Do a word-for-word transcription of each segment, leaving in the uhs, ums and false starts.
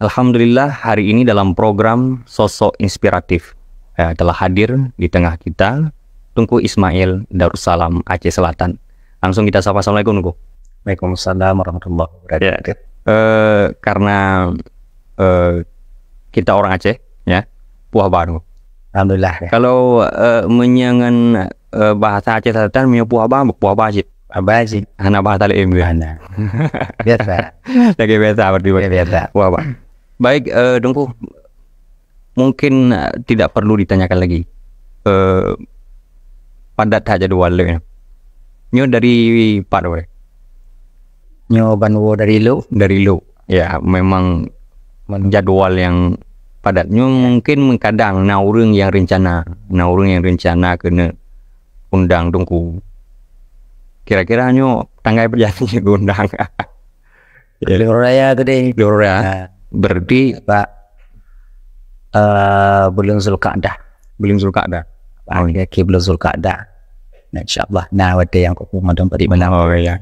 Alhamdulillah, hari ini dalam program Sosok Inspiratif, eh, telah hadir di tengah kita Teungku Ismail Darussalam, Aceh Selatan. Langsung kita sapa. Assalamualaikum, Teungku. Waalaikumsalam warahmatullahi wabarakatuh. Eh, karena, eh, kita orang Aceh, ya, puah ba, Teungku. Alhamdulillah, ya. Kalau, eh, meunyoe ngon, eh, bahasa Aceh Selatan, meunyoe puah ba, puah ba cit. Puah ba cit. Hana bahasa laén, ya. Hana. Biasa. Lagèe biasa, berarti. Lagèe biasa. Puah ba. Baik, eh, Teungku, mungkin, eh, tidak perlu ditanyakan lagi. Eh, padat that jadual lé. Nyoe dari pat weh? Nyoe ban woe dari Lhok. Dari Lhok. Ya, memang jadual yang padat. Nyoe mungkin kadang na ureueng yang rencana, na ureueng yang rencana keuneuk undang Teungku. Kira-kira nyoe tanggai peue jak geundang? Ya. Lheueh raya tadi. Lheueh raya. Ha. Berarti Pak, eh, buleuen Zulkaidah. Buleuen Zulkaidah. Oh, iya. Akhir buleuen Zulkaidah. Nah, insyaallah. Nah, watèe nyang kupu madam tadi malam. Oh, iya.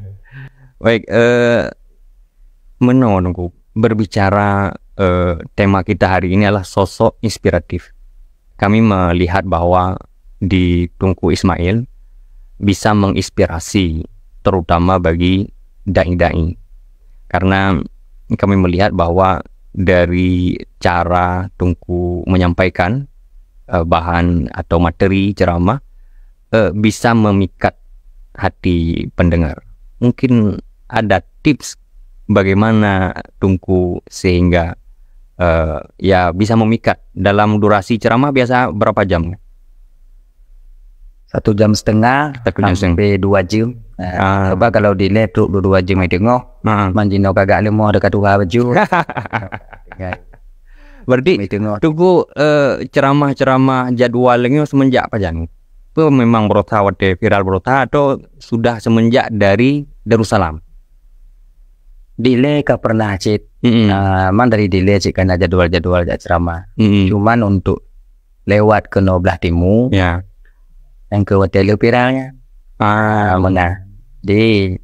Baik, eh, meunoe Teungku, berbicara, eh, tema kita hari ini adalah sosok inspiratif. Kami melihat bahwa di Teungku Ismail bisa menginspirasi, terutama bagi dai-dai. Karena kami melihat bahwa dari cara Teungku menyampaikan, eh, bahan atau materi ceramah, eh, bisa memikat hati pendengar. Mungkin ada tips bagaimana Teungku sehingga, eh, ya, bisa memikat. Dalam durasi ceramah biasa berapa jam? Satu jam setengah. Satu jam setengah. Sampai dua jam. Ah. Sebab kalau dilèe trok dua jam i teungoh, ah, man jinoe kagak leumoh, ada katuha baju. Berarti, i teungoh. Teungku, eh, ceramah-ceramah jadual nyoe semenjak pajan? Peue memang beurota watèe viral beurota atau sudah semenjak dari Darussalam? Dilèe ka pernah cit. Mm-mm. Ah, man dari dilèe cit ka na jadual-jadual jak ceramah. Mm-mm. Cuman untuk lewat keunoe blah timu. Ya. Nyang keu watèe lheueh viral nyan. Ah, meunan. Di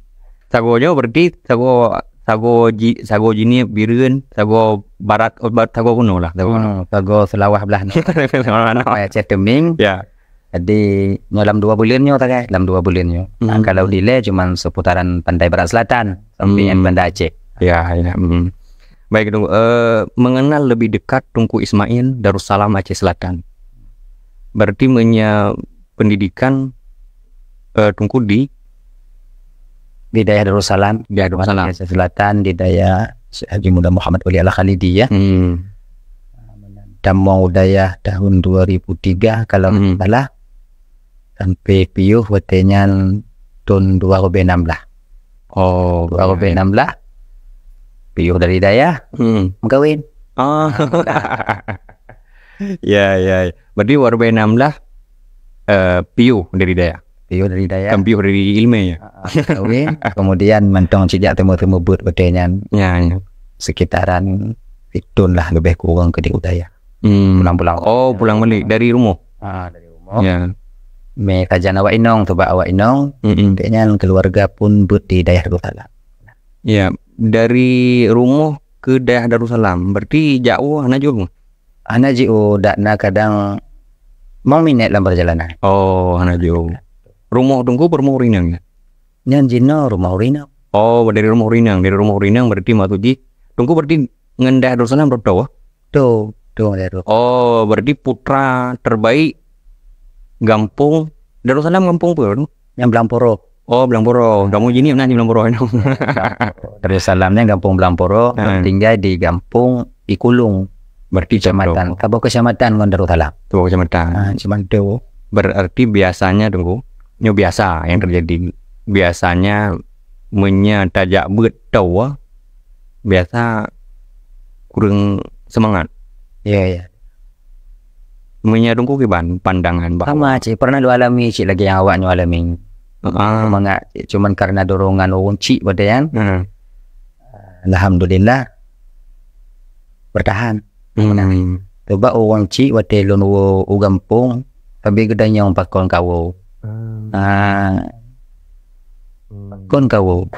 sagoe nyoe berarti sagoe, sagoe ji-, sagoe Jeunieb Bireuen, sagoe barat, oh, ba-, sagoe keunoe lah, sagoe. Hmm, sagoe Seulawah blah nyoe. Seulawah nyoe. Sampai Aceh Teumieng. Ya. Jadi, nyoe lam dua buleuen nyoe sagai, lam dua buleuen nyoe. Nah, hmm, kalau dilèe cuman seputaran Pantai Barat Selatan, sampai, hmm, Banda Aceh. Ya, ya, hmm. Baik, Teungku. Eh, mengenal lebih dekat Teungku Ismail Darussalam Aceh Selatan. Berarti meunyoe pendidikan, eh, Teungku di? Di dayah Darussalam. Dayah Darussalam. Aceh Selatan, di dayah Syekh Haji Muda Muhammad Wali Al-Khalidi, ya. Hmm. Tamong u dayah tahun dua ribu tiga, kalau, hmm, tak salah. Sampai piôh watèe nyan thôn dua ribèe nam blah. Oh, dua ribèe nam blah. Piôh dari dayah. Hmm. Meukawen. Ah. Ya, ya. Berarti dua ribèe nam blah, eh, piôh dari dayah. Piôh dari dayah. Kan piôh dari ileumèe, ya? Ah, ah, meukawen. Kemudian mantong sijak teumèe-teumèe beuet watèe nyan. Ya, ya. Sekitaran situ lah lebih kurang keu di u dayah. Hmm. Pulang-pulang. Oh, pulang balik dari rumoh? Ah, dari rumoh. Ya. Mé sajan awak inong, sabab awak inong, mm-mm, gobnyan keluarga pun beuet di dayah Darussalam. Ya, dari rumoh ke dayah Darussalam, berarti jak woe hana jeuet? Hana jeuet, dak na kadang limong minèt lam perjalanan. Oh, hana jeuet. Rumoh Teungku, rumoh ureueng inong, ya? Nyan jinoe rumoh ureueng inong. Oh, dari rumoh ureueng inong, dari rumoh ureueng inong berarti maksud jih, Teungku berarti ngon dayah Darussalam rot-rot, ah? Betul, betul, dayah Darussalam. Oh, berarti putra terbaik gampông Darussalam, gampông peue, Teungku? Nyan Blang Poro. Oh, Blang Poro. Kamoe Jeunieb na di Blang Poro. Darussalam nyan gampông Blang Poro, ha, tinggai di gampông Ikulung. Berarti kecamatan, saboh kecamatan ngon Darussalam. Saboh kecamatan. Ah, cuman tu. Berarti biasanya, Teungku, nyoe biasa yang terjadi. Biasanya meunyoe tajak beuet toh, biasa kurang semangat. Ya, ya. Meunyoe Teungku kiban pandangan bahwa sama cit, pernah lôn alami cit lagèe nyang awak nyoe alami. Ah. Semangat cit, cuman karena dorongan ureueng chik watèe nyan. Hmm. Alhamdulillah, bertahan. Hmm. Sebab ureueng chik watèe lôn woe u gampông, sabe geutanyong pakon kawoe. Hmm. Ah. Hmm. Pakon kawoe?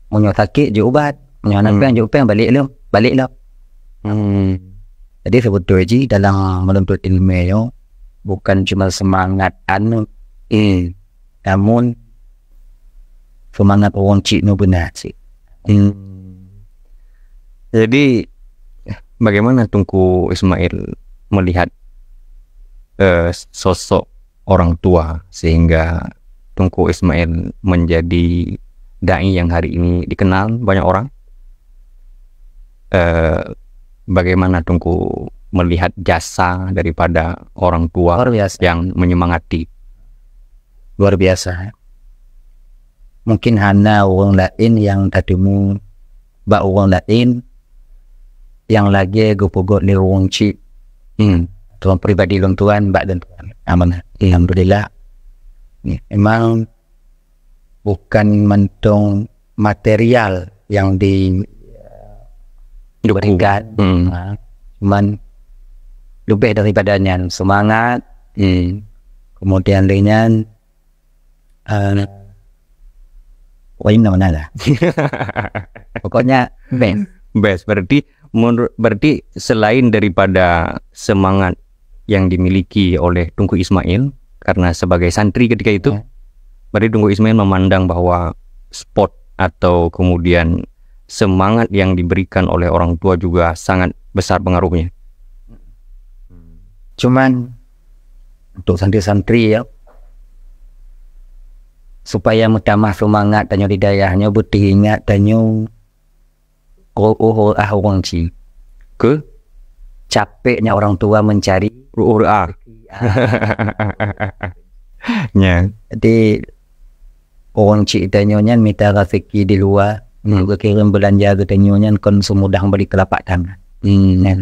Meunyoe sakét jeuet ubat, meunyoe hana, hmm, péng jeuet péng, balek lom, balek lom. Hmm. Jadi, sebetul jih dalam menuntut ilmu nyoe bukan cuma semangat aneuk, hmm, namun semangat ureueng chik nyoe beuna cit. Hmm. Jadi, bagaimana Teungku Ismail melihat, eh, sosok orang tua sehingga Teungku Ismail menjadi dai yang hari ini dikenal banyak orang? Eh, bagaimana Teungku melihat jasa daripada orang tua Luar biasa. Yang menyemangati? Luar biasa. Mungkin hana ureueng laén nyang tateumu bak ureueng laén nyang lagèe geupeugot lé ureueng chik. Hmm. Tuan pribadi lôn tuan bak lôn tuan. Amanah. Hmm. Alhamdulillah. Memang bukan mantong material yang diberikan, hmm, ha, cuman lebih daripada nyan, semangat, hmm, kemudian dengan, eh, poin mana lah. Pokoknya best. Best. Berarti menurut, berarti selain daripada semangat yang dimiliki oleh Teungku Ismail karena sebagai santri ketika itu, ya, berarti Teungku Ismail memandang bahwa sport atau kemudian semangat yang diberikan oleh orang tua juga sangat besar pengaruhnya. Cuman untuk santri-santri ya, supaya meutamah semangat tanyoe di dayah nyoe, beuteuingat tanyoe ru'uh ah ureueng chik. Ke? Capeknya orang tua mencari ru'uh ah. Ya. Jadi, ureueng chik tanyoe nyan mita raseuki di luwa, hmm, geukirém beulanja geutanyoe nyan kon seumudah beli telapak tangan. Hmm. Kan?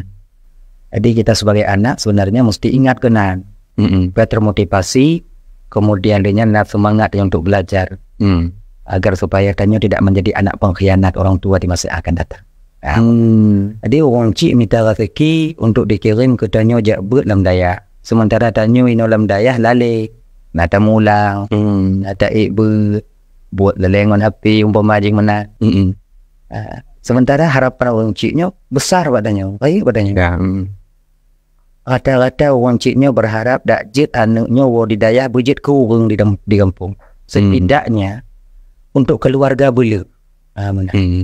Jadi, kita sebagai anak sebenarnya mesti ingat keunan. Mm-mm. Supaya termotivasi, kemudian dengan na semangat untuk belajar. Hmm. Agar supaya tanyoe tidak menjadi anak pengkhianat orang tua di masa yang akan datang. Nah, hmm, jadi ureueng chik mita raseuki untuk dikirém keu tanyoe jak beuet lam dayah. Sementara tanyoe inoe lam dayah lalé. Na tamulang, hmm, na taék beuet, buet lalé ngon H P umpama jih meunan. Mm-mm. Ah, sementara harapan ureueng chik nyoe besar bak tanyoe, rayeuk bak tanyoe. Ya, mm. Rata-rata ureueng chik nyoe berharap dak jeuet aneuk nyoe woe di dayah beujeuet keu ureueng di dam-, di gampông. Hmm. Setidaknya untuk keluarga beuleuh. Ha, meunan. Hmm.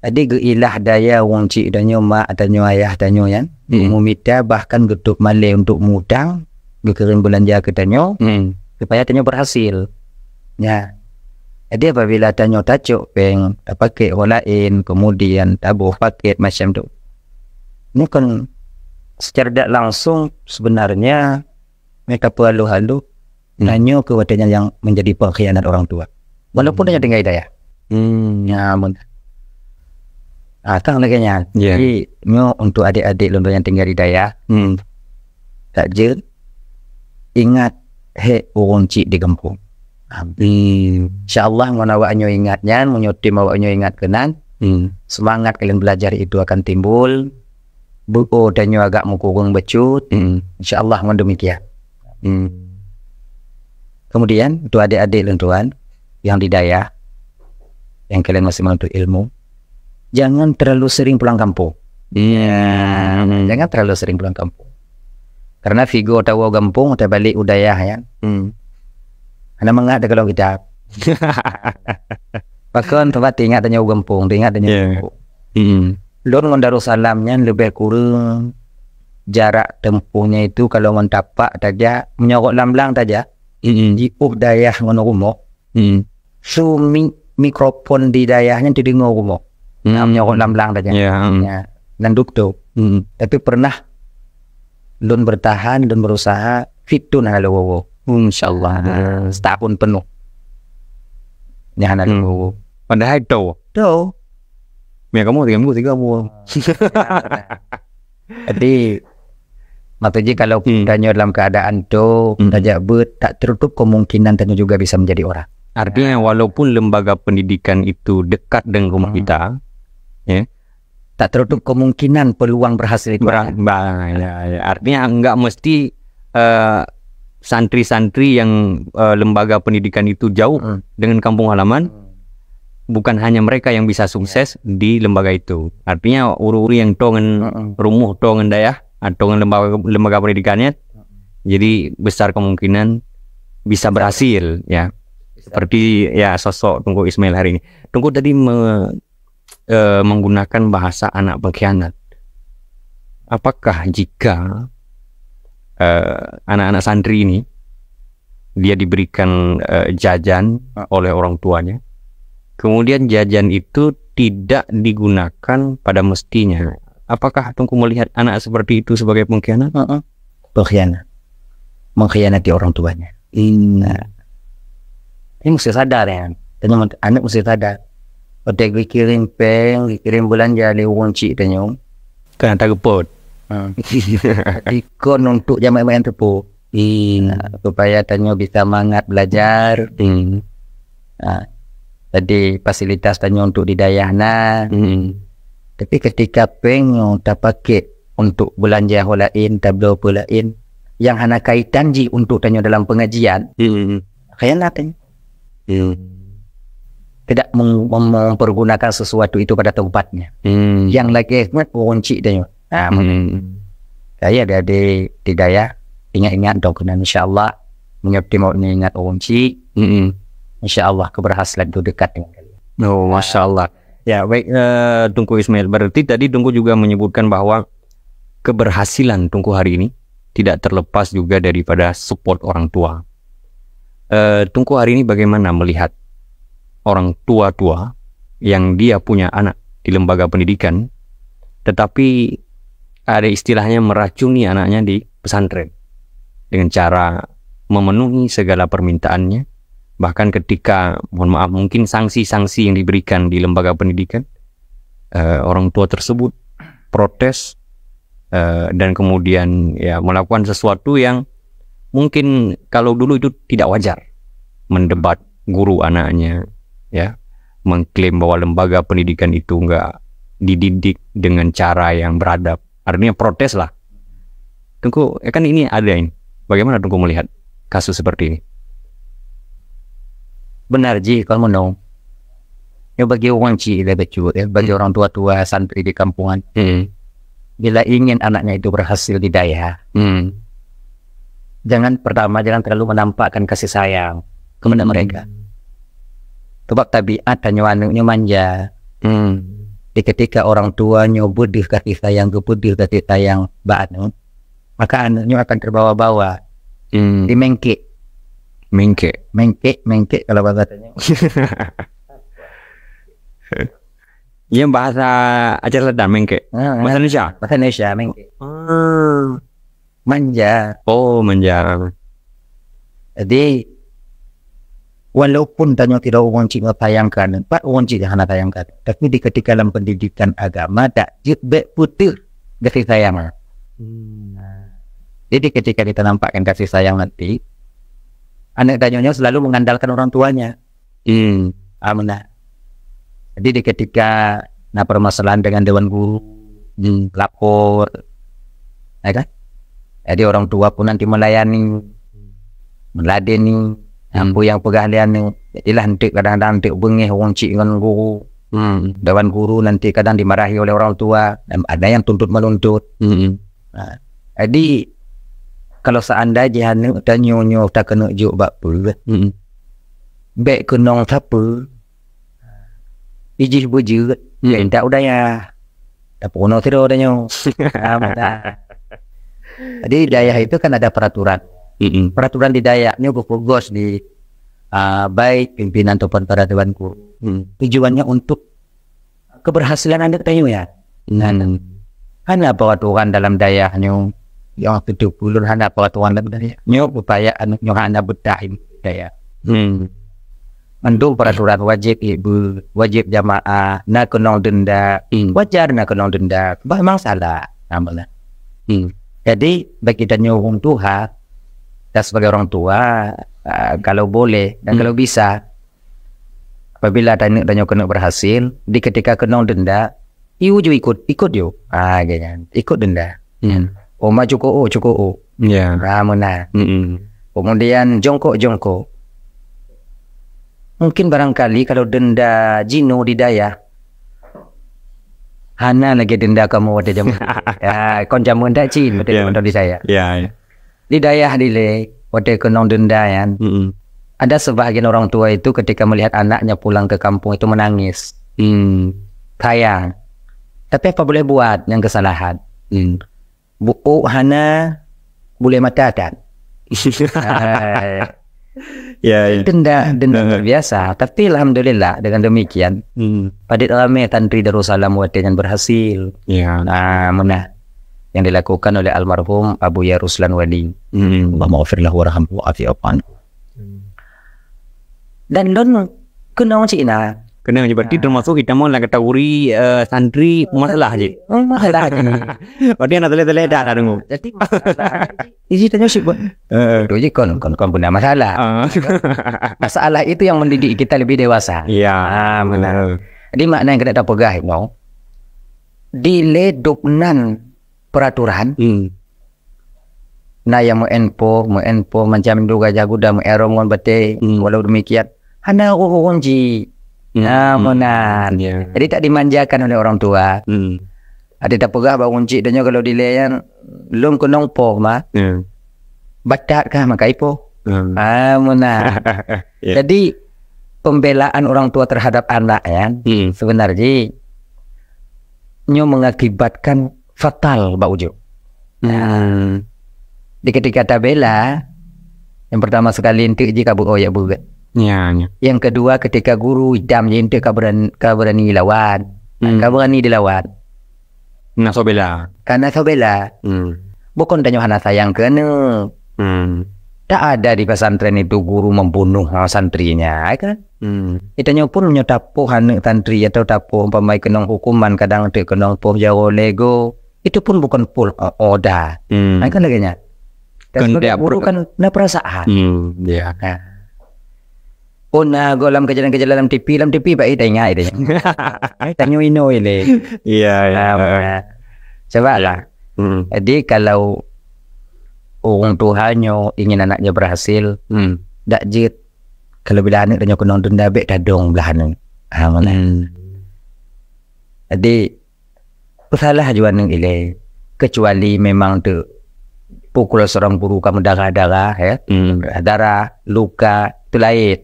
Jadi geuilah daya ureueng chik tanyoe, mak tanyoe, ayah tanyoe nyan, hmm, meumita bahkan geutôb malèe untuk mutang, geukirém beulanja keu tanyoe, hmm, supaya tanyoe berhasil. Ya. Jadi apabila tanyoe tacok péng, tapakék ho laén, kemudian taboh paket macam tu. Ini kan secara tidak langsung sebenarnya mereka perlu halu, hmm, tanyoe keu watèe nyan yang menjadi pengkhianat orang tua. Walaupun, hmm, tanyoe tinggai di dayah. Hmm. Ya, mun. Ah, kan lagèe nyan. Ya. Jadi, nyoe untuk adik-adik lôn yang tinggal di dayah. Hmm. Tak jeuet ingat hèk ureueng chik di gampông. Amin. Hmm. Insya Allah ngon awak nyoe ingat nyan, meunyoe tim awak nyoe ingat keunan, hmm, semangat kalian belajar itu akan timbul. Beuo tanyoe agak meukureueng bacut. Hmm. Insya Allah ngon demikian. Hmm. Kemudian, untuk adik-adik lôn tuan yang di dayah, yang kalian masih menuntut ilmu, jangan terlalu sering pulang kampung. Hmm. Ya, jangan terlalu sering pulang kampung. Karena figo tawoe gampông, tabalek u dayah, ya. Hmm. Hana mangat teukalon kitab. Pakon, teuma teuingat tanyoe u gampông, teuingat tanyoe u gampông. Ya. Hmm. Lôn ngon Darussalam nyan leubeh kureueng jarak tempuhnya itu kalau ngon tapak tajak, meunyoe rot lam blang tajak, mm-mm, jiôh dayah ngon rumoh, mm-mm, su mi-, mikrofon di dayah nyan teudeungoe rumoh. Mm. Nah, meunyoe rot lam blang tajak. Ya, mm. Ya, nan dukto. Mm. Tapi pernah lôn bertahan, lôn berusaha, fitun hana lôn woe-woe. Insya Allah. Ah. Setahun penuh. Nyan hana lôn woe-woe. Padahai to. To. Mia kamoe tiga minggu tiga buah. Jadi, maksud jih kalau, hmm, tanyoe dalam keadaan tu, hmm, tajak beuet, tak tertutup kemungkinan tanyoe juga bisa menjadi orang. Artinya, walaupun lembaga pendidikan itu dekat dengan rumah, hmm, kita, ya, tak tertutup kemungkinan peluang berhasil itu ada. Berang-, ba-, ya, ya. Artinya, enggak mesti, eh, santri-santri yang, eh, lembaga pendidikan itu jauh, hmm, dengan kampung halaman, hmm, bukan hanya mereka yang bisa sukses di lembaga itu. Artinya ureuëng-ureuëng yang to ngon Heeh. rumuh, to ngon dayah, atau ngon lembaga, lembaga pendidikannya, jadi besar kemungkinan bisa berhasil, ya. Seperti, ya, sosok Teungku Ismail hari ini. Teungku tadi me- eh, menggunakan bahasa anak pengkhianat. Apakah jika eh, anak-anak santri ini dia diberikan eh, jajan Ah. oleh orang tuanya, kemudian jajan itu tidak digunakan pada mestinya, apakah Teungku melihat anak seperti itu sebagai pengkhianat? Heeh. Pengkhianat. Mengkhianati orang tuanya. Nah. Ini mesti sadar ya. Tanya anak mesti sadar. Otak dikirim peng, dikirim belanja dari orang cik tanya. Kan tak gepot. Ha. Ikon untuk jamak-jamak yang tepu. Hmm. Nah, supaya tanya bisa mangat belajar. Hmm. Ha. Jadi fasilitas tanya untuk di dayah nah. Hmm. Tapi ketika peng nyoe tapakai untuk belanja ho lain, tabloe peue lain yang hana kaitan jih untuk tanyoe dalam pengajian, Hmm. khianat tanyoe. Hmm. Tidak mem- mem- mempergunakan sesuatu itu pada tempatnya. Hmm. Yang lagi hikmat ureuëng cik tanyoe. Nah, Hmm. saya ada di, di dayah, ingat-ingat dong kena, insya-Allah menyebut mau ingat ureuëng cik, Hmm. insya-Allah keberhasilan itu dekat dengan kalian. Oh, masya Allah. Ya, baik, eh, Teungku Ismail. Berarti tadi Teungku juga menyebutkan bahwa keberhasilan Teungku hari ini tidak terlepas juga daripada support orang tua. Eh, Teungku hari ini bagaimana melihat orang tua-tua yang dia punya anak di lembaga pendidikan, tetapi ada istilahnya meracuni anaknya di pesantren dengan cara memenuhi segala permintaannya, bahkan ketika, mohon maaf, mungkin sanksi-sanksi yang diberikan di lembaga pendidikan, eh, orang tua tersebut protes, eh, dan kemudian, ya, melakukan sesuatu yang mungkin kalau dulu itu tidak wajar, mendebat guru anaknya, ya, mengklaim bahwa lembaga pendidikan itu enggak dididik dengan cara yang beradab. Artinya protes lah. Teungku, ya kan ini ada ini. Bagaimana Teungku melihat kasus seperti ini? Benar jih kon meunoe. Ya, bagi orang cik lah bacut, ya, bagi Hmm. orang tua-tua santri di kampungan, Hmm. bila ingin anaknya itu berhasil di dayah, Hmm. jangan, pertama, jangan terlalu menampakkan kasih sayang kepada mereka. Sebab tabiat tanyoe aneuk nyoe manja. Hmm. Di ketika orang tua nyoe beudeuh kasih sayang, geubeudeuh kasih sayang bak aneuk, maka aneuk nyoe akan terbawa-bawa, Hmm. dimengkek. Mengkek. Mengkek, mengkek kalau bahasa tanyoe. Yang bahasa Aceh Selatan mengkek. Ha, Bahasa Indonesia. Bahasa Indonesia mengkek. Ah. Manja. Oh, manja. Jadi walaupun tanyoe tidak orang cik sayangkan, empat orang cik hana sayangkan, tapi di ketika dalam pendidikan agama tak jeuet bek putus kasih sayang. Hmm. Jadi ketika kita nampakkan kasih sayang nanti, anak tanyoe nyoe selalu mengandalkan orang tuanya. Hmm. Amanah. Jadi di ketika na permasalahan dengan dewan guru, Hmm. lapor, ya kan? Jadi orang tua pun nanti melayani, meladeni, Hmm. apa yang peugah lé aneuk. Jadilah nanti kadang-kadang nanti bengeh orang cik dengan guru. Hmm. Dewan guru nanti kadang dimarahi oleh orang tua. Dan ada yang tuntut menuntut. Hmm. Jadi kalau seandai jih aneuk tanyoe nyoe takeuneuk jok bak peue, Hmm. bek keunong sapeue, ijih beujeuet, Hmm. bek tak udaya. Tapi ono sidroe tanyoe. Ah, betul. Jadi dayah itu kan ada peraturan. Hmm. Peraturan di dayah nyoe geupeugos di ah, baik pimpinan ataupun para dewan guru. Hmm. Tujuannya untuk keberhasilan aneuk tanyoe ya. Hmm. Hana peraturan dalam dayah nyoe yang tutup ulun hana peraturan dalam dayah. Nyoe upaya aneuk nyoe hana betah di dayah. Hmm. Mandum peraturan wajib ibu, wajib jamaah, na keunong denda. Hmm. Wajar na keunong denda. Bah memang salah. Amanah. Hmm. Jadi bagi tanyoe ureuëng tuha dan sebagai orang tua, ah, kalau boleh dan Hmm. kalau bisa, apabila aneuk tanyoe keuneuk berhasil, di ketika keunong denda, iu ju ikut, ikut ju. Ah, kan. Ikut denda. Hmm. Oma cukup oh, cukup oh. Ya. Ah, meunan. Hmm. Kemudian jongkok-jongkok. Mungkin barangkali kalau denda jinoe di dayah, hana lagèe denda kamoe watèe jameun. Ya, kon jameun dak cit, watèe Ya. jameun di dayah. Ya, ya. Di dayah dilèe, watèe keunong denda nyan, Mm-mm. ada sebahagian orang tua itu ketika melihat anaknya pulang ke kampung itu menangis. Hmm. Sayang. Tapi apa boleh buat, nyan kesalahan. Hmm. Buok hana, bulèe mata that. Ah, Ya, ya. denda, denda Heeh. luar biasa. Tapi alhamdulillah, dengan demikian, Hmm. padit ramè santri Darussalam watèe nyan berhasil. Ya. Ah, meunan. Yang dilakukan oleh almarhum Abuya Ruslan Wali. Hmm. Allahumma ghafir lahu warhamhu wa'afu anhu. Dan lôn keunong cit na. Keunong cit, berarti Ah. termasuk kita mau dalam kategori, eh, santri masalah cit. Oh, masalah cit. Berarti aneuk teuléh-teuléh dah, dah dengar. Jadi masalah. Isi tanya sih, Bang. Eh. Itu je kon, kon, kon benar masalah. Ah. Masalah itu yang mendidik kita lebih dewasa. Ya. Ah, benar. Eh. Jadi makna yang kena tapeugah, no. Dilèe dub nan peraturan, Hmm. na nyang meu'en poh, meu'en poh macam induk gajah guda, meu'en rhom ngon batèe, Hmm. walau demikian, hana ureueng jih. Hmm. Ah, meunan. Ya. Jadi tak dimanjakan oleh orang tua. Hmm. Ada tapeugah bak ureueng chik, tanyoe kalau dilèe nyan, lôn keunong poh, ma. Ya. Batat kah makai poh? Hmm. Ah, meunan. Ya. Jadi, pembelaan orang tua terhadap anak nyan, Hmm. sebenar jih, nyoe mengakibatkan fatal bak ujong. Hmm. Di ketika tabela, yang pertama sekali enteuk jih ka beu-, oh, ya, beuet. Ya, ya. Yang kedua, ketika guru idam jih enteuk ka beurani, ka beurani lawan. Hmm. Ka beurani dilawan. Na soe bela. Ka na soe bela. Hmm. Bukon tanyoe hana sayang keu aneuk. Hmm. Tak ada di pesantren itu guru membunuh, ha, santrinya, ya kan? Hmm. Tanyoe pun meunyoe tapoh aneuk santri atau tapoh umpama keunong hukuman, kadang teuk keunong poh jaroe lego, itu pun bukon poh, eh, oda. Hmm. Nah, kan lagèe nyan. Dan Kan sebagai dia guru per- kan na perasaan. Hmm, ya. Nah. Oh, na goh lam keujalan-keujalan lam T V, lam T V bak ita ingat ita. Ai, tanyoe inoe ilèe. Iya, iya. Nah, Heeh. nah. Coba Iya. lah. Hmm. Jadi kalau orang tua nyoe ingin anaknya berhasil, Hmm. dak jeuet kalau bila aneuk tanyoe keunong denda bèk tadong blah aneuk. Ha, meunan. Hmm. Jadi, pesalah jua aneuk ilèe, kecuali memang teuk pukul seorang guru ka meudarah-darah, ya. Hmm. Darah, luka, itu lain.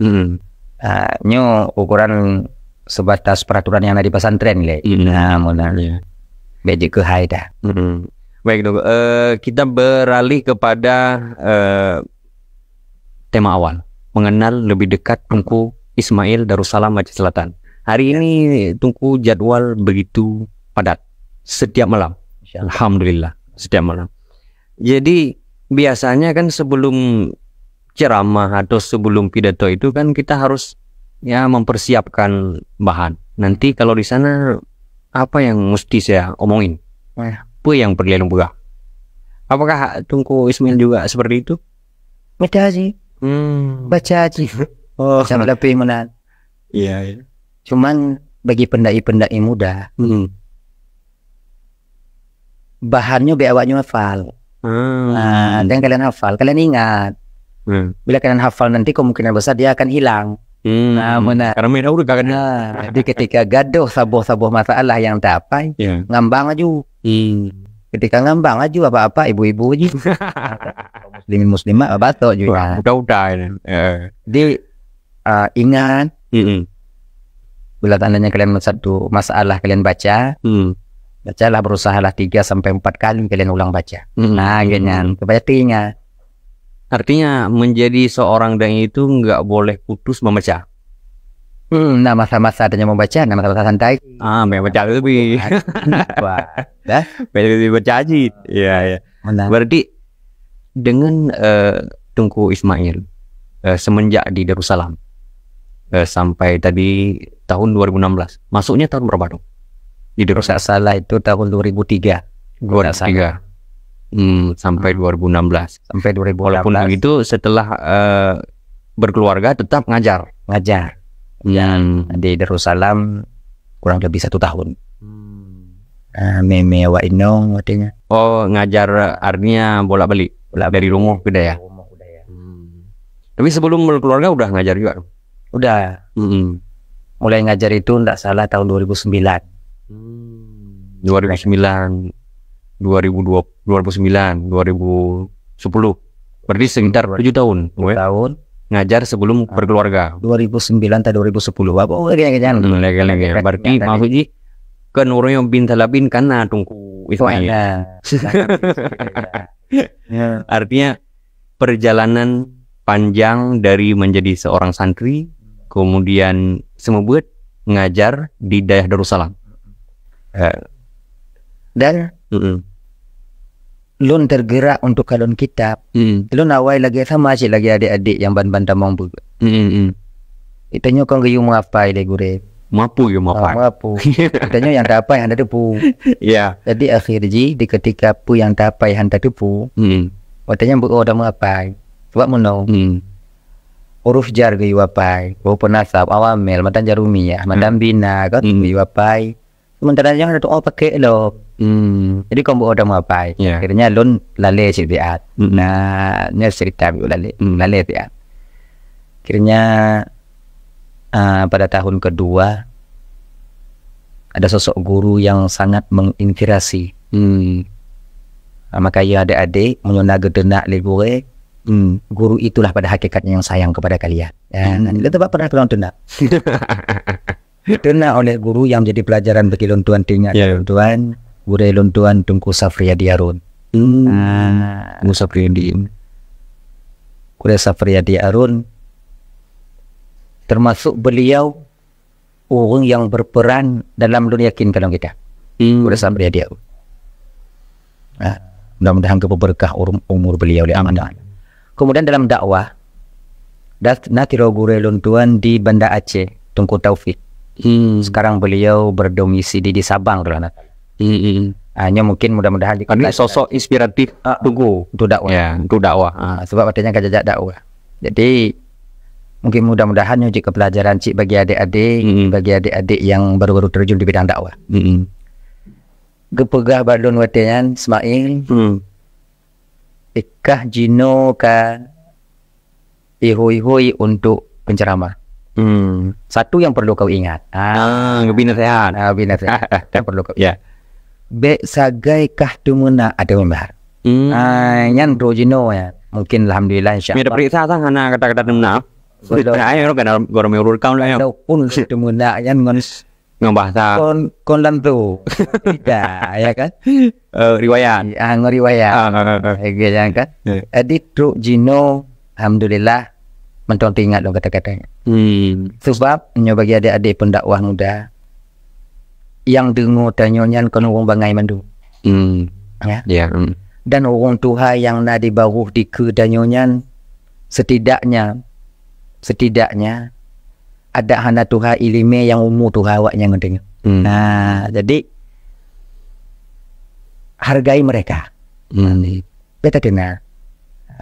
Hmm. Ah, nyoe ukuran sebatas peraturan yang ada di pesantren ilèe. Hmm. Nah, meunan. Ya. Bèk jeuet keuhai dah. Hmm. Baik, Dok. Eh, kita beralih kepada, eh, tema awal, mengenal lebih dekat Teungku Ismail Darussalam Aceh Selatan. Hari ini Teungku jadwal begitu padat, setiap malam. Insya Allah. Alhamdulillah, setiap malam. Jadi, biasanya kan sebelum ceramah atau sebelum pidato itu kan kita harus, ya, mempersiapkan bahan. Nanti kalau di sana, apa yang mesti saya omongin? Ya. Apa yang perlu dipeugah? Apakah Teungku Ismail juga seperti itu? Baca aja. Hmm. Baca aja. Oh. Sama lebih meunan. Iya, iya. Cuman bagi pendai-pendai muda, Hmm. bahannya biar awaknya hafal. Hmm. Nah, dan kalian hafal, kalian ingat. Hmm. Bila kalian hafal nanti kemungkinan besar dia akan hilang. Hmm. Nah, benar. Karena main udah kan. Nah, jadi ketika gaduh saboh-saboh masalah yang tak apa, Ya. ngambang aju. Hmm. Ketika ngambang aju apa-apa ibu-ibu je. Muslimin muslimat batok je. Wah, udah-udah ini. Eh. Jadi, ah, ingat, Mm-mm. bila seandainya kalian satu masalah kalian baca, Hmm. bacalah, berusahalah tiga sampai empat kali kalian ulang baca. Hmm. Nah, gitu kan. Supaya ingat. Artinya, menjadi seorang dai itu nggak boleh putus membaca. Hmm, nah, masa-masa adanya membaca, nah, masa-masa santai. Ah, membaca lebih. Wah, dah? Baca lebih baca haji. Iya, iya. Benar. Berarti dengan, eh, Teungku Ismail, eh, semenjak di Darussalam, eh, sampai tadi tahun dua ribu enam belas. Masuknya tahun berapa, Dok? Di Darussalam. Kalau tak salah itu tahun dua ribu tiga. Kalau tak salah. Dua ribu tiga. Hmm, sampai Hmm. dua ribu enam belas. Sampai dua ribu enam belas. Walaupun begitu, setelah, eh, berkeluarga, tetap ngajar. Ngajar. Hmm. Di Darussalam kurang lebih satu tahun. Hmm. Ah, mé-mé awak inong, artinya. Oh, ngajar, artinya bolak-balik? Bolak-balik. Dari rumah ke dayah? Rumah ke dayah. Hmm. Tapi sebelum berkeluarga udah ngajar juga? Udah. Mm-mm. Mulai ngajar itu ndak salah tahun dua ribu sembilan. Hmm. dua ribu sembilan, dua ribu dua, dua ribu sembilan, dua ribu sepuluh. Berarti sekitar Dua- tujuh tahun. Weh. Tahun Ngajar sebelum berkeluarga. dua ribu sembilan atau dua ribu sepuluh. Apa orang yang Hmm, lagi-lagi. Berarti maksud jih kan orang yang bin Salabin karena Teungku Ismail. Nah. Ya. Artinya perjalanan panjang dari menjadi seorang santri, kemudian seumeubeuet ngajar di dayah Darussalam. Eh, Dan mm-mm. lôn tergerak untuk kalon kitab. Mm-mm. Lôn awai lagi sama cit lagi adik-adik yang ban-ban tamong bu. Mm-mm. Kita nyoe kon geuyue meuapai lé gurée. Mapu ya Ah, mapai. Mapu. Kita nyoe yang tapai hana teupeu. Ya. Jadi akhir jih di ketika peue yang tapai hana teupeu, Mm-mm. watée nyan beu dah meuapai. Sebab meunoe, Mm. huruf jar geuyue apai, huruf nasab, awamil, madan jarumiyah, madan bina kan Mm. geuyue apai. Sementara nyan ada tu'oh pakai lom. Mm. Jadi kon beu dah meuapai. Ya. Akhirnya lôn lalé cit siat. Mm. Nah, nyoe cerita beu lalé. Mm. Lalé siat. Akhirnya ah, pada tahun kedua ada sosok guru yang sangat menginspirasi. Mm. Ah, maka ya adik-adik, meunyoe na geuteunak lé gurée, Mm. guru itulah pada hakikatnya yang sayang kepada kalian. Ya, Hmm. nah, itu tempat pernah pulang teunak. Teunak oleh guru yang menjadi pelajaran bagi lôn tuan, teuingat Ya. lôn tuan, gurée lôn tuan Teungku Safriyadi Harun. Mm. Ah, Musa Priyadi. Gurée Safriyadi Harun termasuk beliau orang yang berperan dalam lôn yakin kalon kita. Mm. Gurée Safriyadi Harun. Ah, mudah-mudahan geupeubeureukat um-, umur beliau oleh Allah Taala. Kemudian dalam dakwah, dat-, na sidroe gurée lôn tuan di Banda Aceh, Teungku Taufik. Mm. Sekarang beliau berdomisili di Sabang, kalau nggak salah. Mm-mm. Ah, nyoe mungkin mudah-mudahan di Ini sosok inspiratif Ah, Teungku. Untuk dakwah. Ya, untuk dakwah. Ah. Ah, sebab watée nyan ka jajak dakwah. Jadi mungkin mudah-mudahan nyoe jeuet keu pelajaran cit bagi adik-adik, Mm-mm. bagi adik-adik yang baru-baru terjun di bidang dakwah. Mm-mm. Geupeugah bak lôn watée nyan, Ismail, Mm. ikah jinoe ka ihôi-hôi untuk penceramah. Mm. Satu yang perlu kau ingat. Ah, Ah, ngebina sehat. ah bina sehat. Yang perlu kau. Ya. Bék sagai kah teumeunak ada member. Mm. Ah, nyan droe jinoe ya. Mungkin alhamdulillah Mie insyaallah. periksa sang hana kata-kata teumeunak. Betul. Nah, ayo kan goro meurut kau lah. Walaupun teumeunak nyan ngon Ngon bahasa. kon kon lantu. Tidak, ya kan? Eh, riwayat. Ah, ngon riwayat. Ah, ah, ah, ah. Lagi jangan kan? Ya. Jadi trok jinoe alhamdulillah mantong teuingat lôn kata-kata nyan. Hmm. Sebab nyoe bagi adik-adik pendakwah muda yang deungoe tanyoe nyan kon ureuëng bangai mandum. Hmm. Ya. Ya. Hmm. Dan ureuëng tuha yang na di bawah di keu tanyoe nyan setidaknya setidaknya ada hana tuha iéleumé yang umu tuha awak nyan ngon tanyoe. Hmm. Nah, jadi hargai mereka. Hmm. Bék tadeungoe.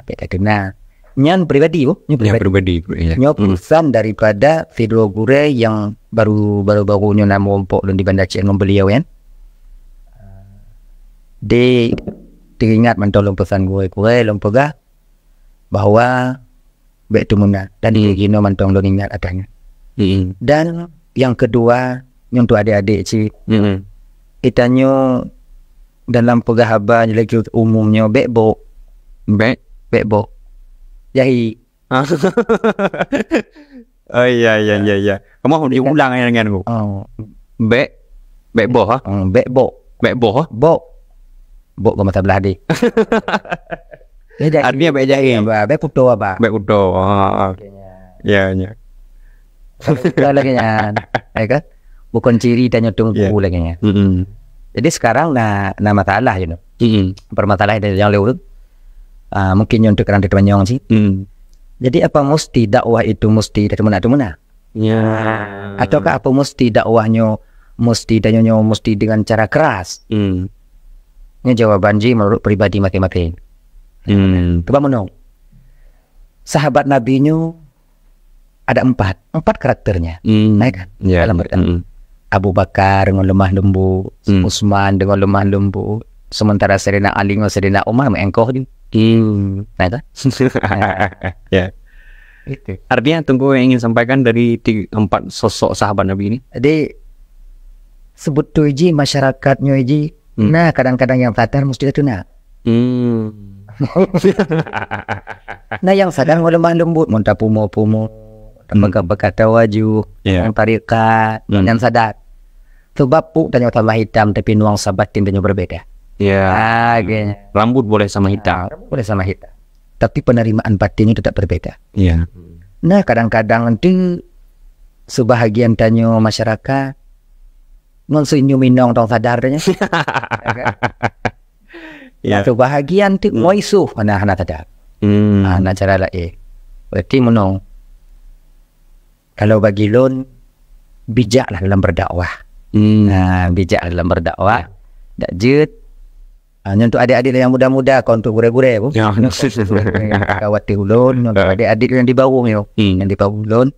Bék tadeungoe. Nyan pribadi, oh, nyan Ya, pribadi. Pribadi. Ya. Nyoe Hmm. pesan daripada sidroe gurée yang baru baru-baru nyoe na meurumpok lôn di Banda Aceh ngon beliau kan. Di teuingat mantong lôn pesan gurée-gurée lôn peugah bahwa bék teumeunak dan Hmm. jinoe mantong lôn ingat atra nyan. Hmm. Dan yang kedua, nyoe untuk adik-adik cit, Hmm. kita nyoe dalam peugah haba lagée umum nyoe bék bok, Bék. bék bok. Jahi. Oh iya iya iya iya. Kamu mau diulang ya dengan aku. Oh, Bék. Bék boh ha. hmm, bék bok. Bék boh ha. Bok. Bok ke masa belah deh. Bék jahi. Artinya bék jahi. Ba, bék kuto apa? Bék kuto. Ha. Ya ya. Bukan lagi nyan. Ya kan? Bukan ciri tanya tunggu Ya. lagi nyan. Hmm. Jadi sekarang na na masalah you know. Hmm. Permasalahan dari yang lewat. Ah, mungkin nyoe untuk kerana teumanyong sih. Hmm. Jadi apa mesti dakwah itu mesti dari mana-mana? Ya. Ataukah apa mesti dakwahnya mesti dan nyoe mesti dengan cara keras? Hmm. Ini jawaban ji menurut pribadi masing-masing. Hmm. Coba menung. Sahabat Nabi nyoe ada empat, empat karakternya. Hmm. Naik kan? Ya. Dalam Quran. Hmm. Abu Bakar ngon lemah lembut, Hmm. Utsman dengan lemah lembut, sementara Saidina Ali ngon Saidina Umar meuengkoh je. Hmm. Nah, kan? Ya. Artinya, Teungku yang ingin sampaikan dari tiga, empat sosok sahabat Nabi ini? Jadi, sebetulnya ji masyarakat nyoe ji, hmm, nah, kadang-kadang yang sadar mesti itu nah. Hmm. Nah, yang sadar mau lemah lembut, mau tapumo-pumo, hmm, berkata-kata waju, yeah, yang tarikat, hmm, yang sadar. Sebab puk tanyoe sama hitam, tapi nuansa batin tanyoe berbeda. Ya. Ah, gitu. Rambut boleh sama hitam. Ah, rambut boleh sama hitam. Tapi penerimaan batinnya tetap berbeda. Ya. Nah, kadang-kadang nanti sebahagian tanyoe masyarakat ngon senyum inong tong sadar tanya. Ya. Sebahagian tu, hmm, moisuh hana hana sadar. Hmm. Ah, nak cara lain. Berarti menong. Kalau bagi lôn, bijaklah dalam berdakwah. Hmm. Ha, bijak dalam berdakwah. Ya. Dak jeuet. Ha, nyoe untuk adik-adik yang muda-muda, kon untuk gurée-gurée pun. Ya. Kawat ulôn, untuk adik-adik yang di bawah nyoe. Hmm. Yang di bawah ulôn,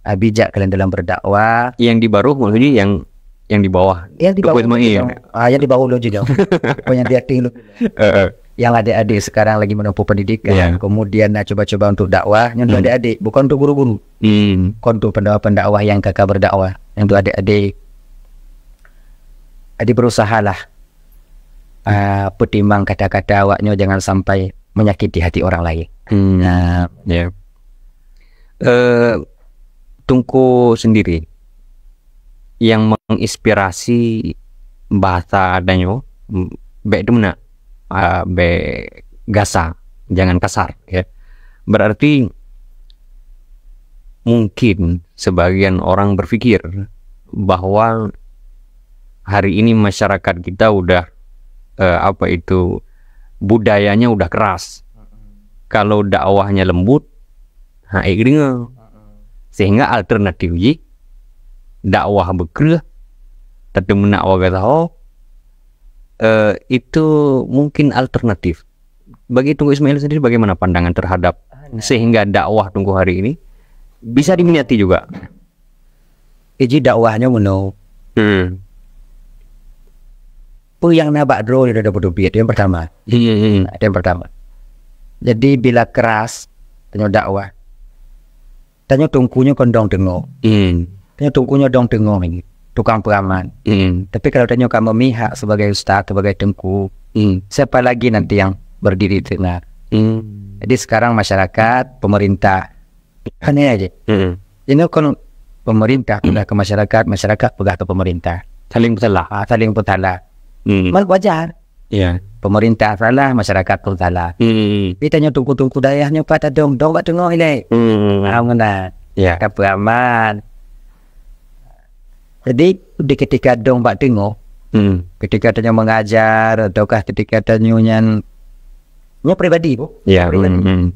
ha, bijak kalian dalam berdakwah. Yang di bawah maksudnya yang, yang di bawah. Yang di bawah Ismail. Ah, yang di bawah ulôn juga. Apa yang di atas ulôn. Eh, eh. Yang adik-adik sekarang lagi menempuh pendidikan, ya, kemudian nak cuba-cuba untuk dakwah, yang untuk, hmm, adik-adik, bukan untuk guru-guru. Hmm. Bukan untuk pendakwah-pendakwah yang kakak berdakwah. Yang untuk adik-adik, adik berusahalah, ah, pertimbang kata-kata awaknya jangan sampai menyakiti hati orang lain. Hmm. Nah. Ya. Eh, Teungku sendiri yang menginspirasi bahasa tanyoe, m-, bék teumeunak, ah, bék gasa, jangan kasar, ya. Berarti mungkin sebagian orang berpikir bahwa hari ini masyarakat kita udah, eh, apa itu, budayanya udah keras. Kalau dakwahnya lembut, ha, ék deungoe. Sehingga alternatif jih, dakwah beukreueh, tateumeunak warga saho, eh, itu mungkin alternatif. Bagi Teungku Ismail sendiri, bagaimana pandangan terhadap sehingga dakwah Teungku hari ini bisa diminati juga? Iji dakwahnya meunoe. Hmm. Peue nyang na bak droe nyoe dada beuteubiet, yang pertama. Hmm, hmm. Nah, yang pertama. Jadi, bila keras tanyoe dakwah, tanyoe teungku nyoe kon dong teungoh. Hmm. Tanyoe teungku nyoe dong teungoh ini, tukang peuraman. Hmm. Tapi kalau tanyoe ka memihak sebagai ustaz, sebagai teungku, hmm, siapa lagi nanti yang berdiri di tengah? Hmm. Jadi, sekarang masyarakat, pemerintah, kan ya aja. Hmm. Ini kan pemerintah peugah ke masyarakat, masyarakat peugah ke pemerintah. Saling bersalah. Ah, saling bersalah. Hmm. Mal wajar. Ya. Pemerintah salah, masyarakat pun salah. Hmm. Tapi tanyoe teungku-teungku dayah nyoe pat dong, dong bak teungoh ilée. Hmm. Ah, meunan. Ya. Ka peuraman. Jadi, di ketika dong bak teungoh, hmm, ketika tanyoe mengajar, ataukah ketika tanyoe nyan, nyoe pribadi, Bu. Ya, pribadi. Hmm, hmm.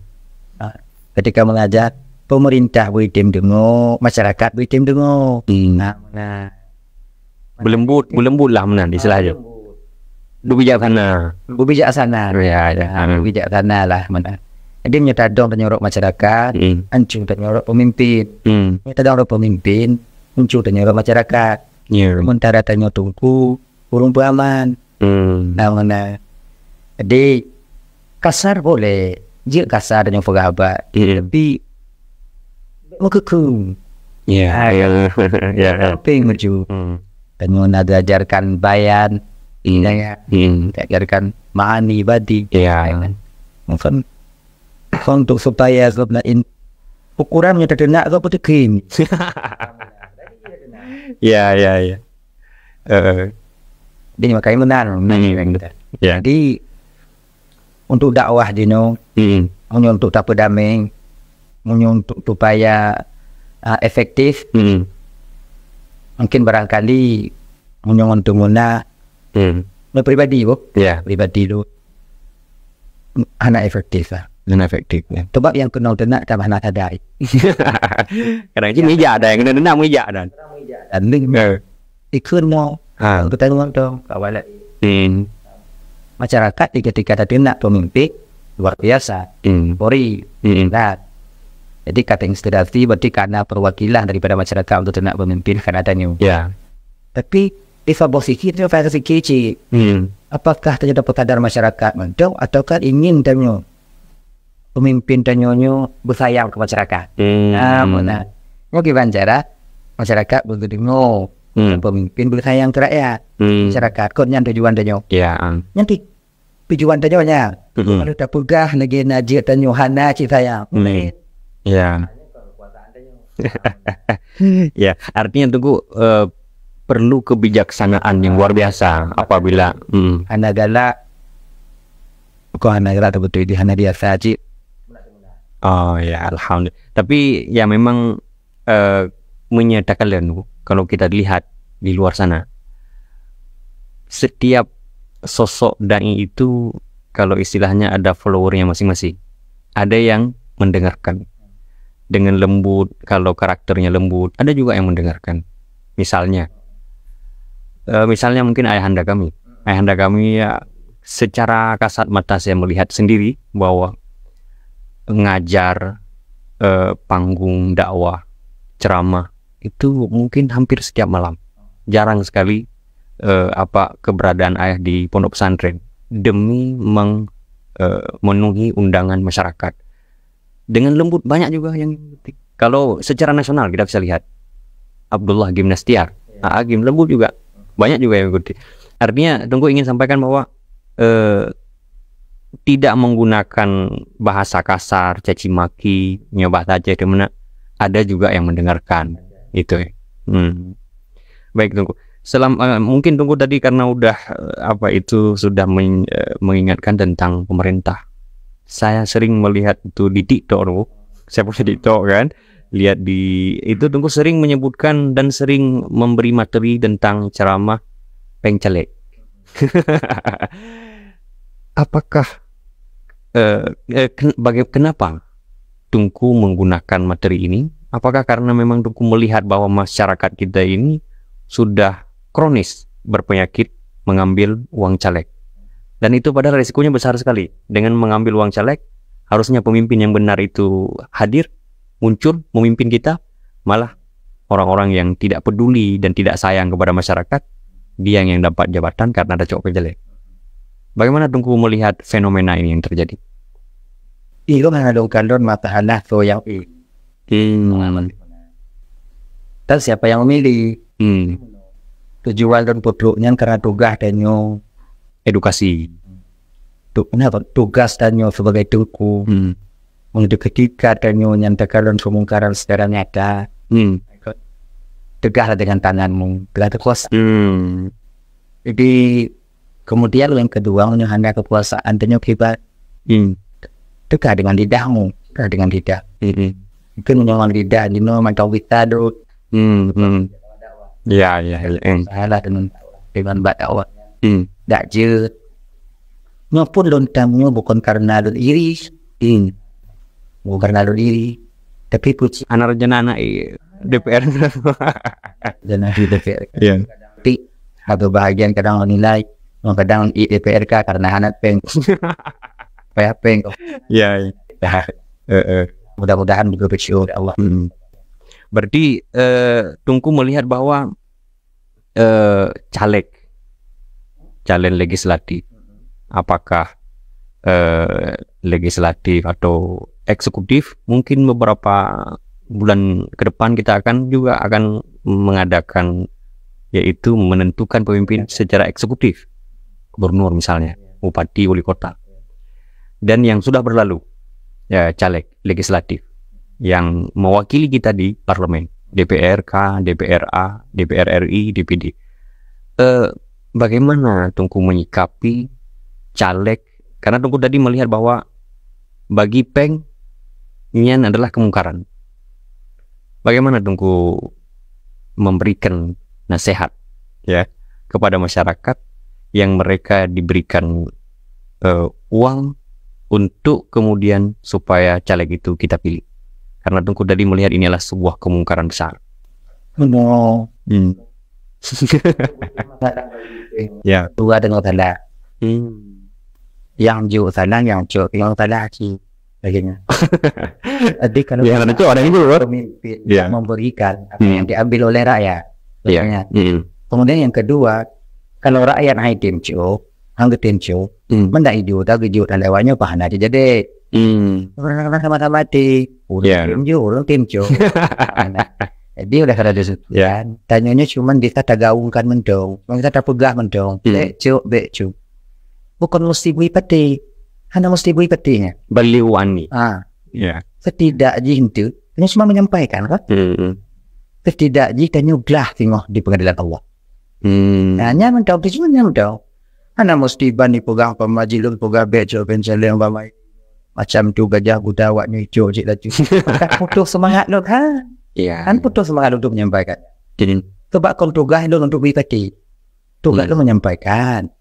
Ah, ketika mengajar, pemerintah beuitem deungoe, masyarakat beuitem deungoe. Hmm. Nah, nah. Beuleumbot, beuleumbot lah meunan istilah jih. Beuleumbot. Beubijaksana. Beubijaksana. Ya, ya. Ha, beubijaksana lah meunan. Jadi, meunyoe tadong tanyoe rot masyarakat, hmm, ancu tanyoe rot pemimpin. Hmm. Meunyoe tadong rot pemimpin, ancu tanyoe rot masyarakat. Ya. Sementara tanyoe teungku, ureuëng peuraman. Hmm. Nah, meunan. Jadi, kasar boleh. Jeuet kasar tanyoe peugah haba. Hmm. Tapi, meukeukeu. Ya, ah, ya. Ya, ya. Tapi meunyoe, hmm, tanyoe na diajarkan bayan, hmm, hidayah, hmm, diajarkan ma'ani badi. Ya. Mungkin, mungkin untuk supaya sebenarnya ukuran yang terkena ke peutikim. Ya, ya, ya. Eh. Jadi, makanya meunan. Hmm. Ya. Jadi, untuk dakwah jinoe, hmm, meunyoe untuk tapeudamé, meunyoe untuk supaya, ah, efektif, hmm, mungkin barangkali meunyoe untuk muna, hmm, pribadi, Bu. Ya. Pribadi tu hana efektif lah. Hana efektif, ya. Sebab yang keunong teunak ka hana sadar. Kadang cit, ya, mijak dah, yang keunong teunak mijak dah. Dan, eh, ikheun mo. Ha. Beutôi ngon tu, kawan lagi. Hmm. Masyarakat di ketika teunak pemimpin luar biasa. Hmm. Polri. Hmm. Nah, jadi kata inspirasi berarti karena perwakilan daripada masyarakat untuk teunak pemimpin karena tanyoe. Ya. Tapi di saboh sisi tu, versi kecil. Hmm. Apakah ternyata sadar masyarakat mantong ataukah ingin tanyoe pemimpin tanyoe nyoe beusayang keu masyarakat. Hmm. Ah, meunan. Nyoe kiban cara masyarakat beudeudeungoe, hmm, pemimpin beusayang keu rakyat. Hmm. Masyarakat kon nyan tujuan tanyoe. Ya, ah. Nyan ti-, tujuan tanyoe nyan. Hmm. Kalau tapeugah lagèe na jeuet tanyoe hana cit sayang. Hmm. Ya. Ya, artinya Teungku, eh, perlu kebijaksanaan yang luar biasa apabila, hmm. Hana galak, kok hana galak, betul-betul hana biasa cit. Oh ya, alhamdulillah. Tapi ya memang, eh, menyatakan, kalau kita lihat di luar sana, setiap sosok dai itu, kalau istilahnya, ada followernya masing-masing. Ada yang mendengarkan dengan lembut, kalau karakternya lembut, ada juga yang mendengarkan. Misalnya, eh, misalnya mungkin ayahanda kami. Ayahanda kami, ya, secara kasat mata saya melihat sendiri bahwa ngajar, eh, panggung dakwah, ceramah, itu mungkin hampir setiap malam. Jarang sekali, eh, apa, keberadaan ayah di pondok pesantren demi meng-, eh, menuhi undangan masyarakat. Dengan lembut, banyak juga yang mengikuti. Kalau secara nasional kita bisa lihat, Abdullah Gimnastiar, ya. Aa Gim, lembut juga. Banyak juga yang mengikuti. Artinya, Teungku ingin sampaikan bahwa, eh, tidak menggunakan bahasa kasar, caci maki, nyoe bahasa Aceh tu mana, ada juga yang mendengarkan. Itu ya. Hmm. Baik, Teungku. Selam-, eh, mungkin Teungku tadi karena udah, eh, apa itu, sudah men-, eh, mengingatkan tentang pemerintah. Saya sering melihat itu di TikTok, Teungku. Saya punya TikTok kan. Lihat di, itu Teungku sering menyebutkan dan sering memberi materi tentang ceramah péng caleg. Apakah, eh, eh, ken-, baga-, kenapa Teungku menggunakan materi ini? Apakah karena memang Teungku melihat bahwa masyarakat kita ini sudah kronis berpenyakit mengambil uang caleg? Dan itu padahal risikonya besar sekali. Dengan mengambil uang caleg, harusnya pemimpin yang benar itu hadir, muncul, memimpin kita, malah orang-orang yang tidak peduli dan tidak sayang kepada masyarakat, dia yang dapat jabatan karena ada cok péng caleg. Bagaimana Teungku melihat fenomena ini yang terjadi? Ih, kok hana dong kandon mata hana so yang, eh. Hmm. Dan siapa yang memilih? Hmm. Tujuan dan peutrok nyan karena tugas tanyoe. Edukasi. Tu-, kenapa? Tugas tanyoe sebagai teungku. Hmm. Untuk ketika tanyoe nyan teukalon kemungkaran secara nyata, hmm, tegahlah dengan tanganmu, telah teukuasa. Hmm. Jadi, kemudian yang kedua, meunyoe hana kekuasaan tanyoe kiban, hmm, tegah dengan lidahmu, tegah dengan lidah. Hmm. Mungkin meunyoe ngon lidah jinoe mantong bisa dot. Hmm, hmm. Ya, ya, ya. Hmm. Salah dengan, dengan bak dakwah. Hmm. Dak jeuet. Nyoe pun lôn tam nyoe bukon karena lôn iri. Hmm. Bukon karena lôn iri. Tapi puji. Anak rencana anak, eh, D P R. Dan anak D P R. Ya. Tapi satu bahagian kadang nilai, kadang di D P R ka karena hana péng. Payah péng. Ya, ya. Dah. Eh, eh. Mudah-mudahan begitu, insya Allah. Hmm. Berarti, eh, Teungku melihat bahwa, eh, caleg, calon legislatif, apakah, eh, legislatif atau eksekutif, mungkin beberapa bulan ke depan kita akan juga akan mengadakan, yaitu menentukan pemimpin secara eksekutif, gubernur misalnya, bupati, wali kota. Dan yang sudah berlalu, ya, caleg legislatif yang mewakili kita di parlemen, D P R ka, D P R A, D P R R I, D P D. Eh, bagaimana Teungku menyikapi caleg? Karena Teungku tadi melihat bahwa bagi péng nyan adalah kemungkaran. Bagaimana Teungku memberikan nasihat, ya, kepada masyarakat yang mereka diberikan, eh, uang untuk kemudian supaya caleg itu kita pilih? Karena Teungku tadi melihat ini adalah sebuah kemungkaran besar. Benar. Hmm. Ya. Dua dengan salah. Hmm. Yang jauh salah, yang jauh, yang salah sih. Sebagainya. Jadi kalau, ya, kita tentu ada juga, kan? Pemimpin, ya, memberikan apa, hmm, yang diambil oleh rakyat. Ya. Biasanya. Hmm. Kemudian yang kedua, kalau rakyat hai tim cok, hang tim cok, hmm, mendak ijo, tak ijo dan lewatnya apa hana jadi. Hmm. Sama-sama tim. Ureueng tim jok, ureueng tim jok. Nah, jadi oleh karena disebutkan, tanyoe nyoe cuma bisa tagaungkan mantong, cuma bisa tapeugah mantong. Hmm. Bèk cok, bèk cok. Bukan mesti bui patéh. Hana mesti bui patéh nyan. Balighu anni. Ah. Ya. Setidak jih ente, nyoe cuma menyampaikan kan? Hmm. Setidak jih tanyoe glah singoh di pengadilan Allah. Hmm. Nah, nyan mantong, tu cuma nyan mantong. Hana mesti ban dipeugah umpama jih lôn peugah bèk cok péng caleg umpama. Macam tu gajah guda awak nyoe cok cit laju. Kan putus semangat lôn, ha? Ya. Kan putus semangat lôn untuk menyampaikan. Jadi, sebab kon tugaih lôn untuk bui patéh. Tugaih lôn menyampaikan.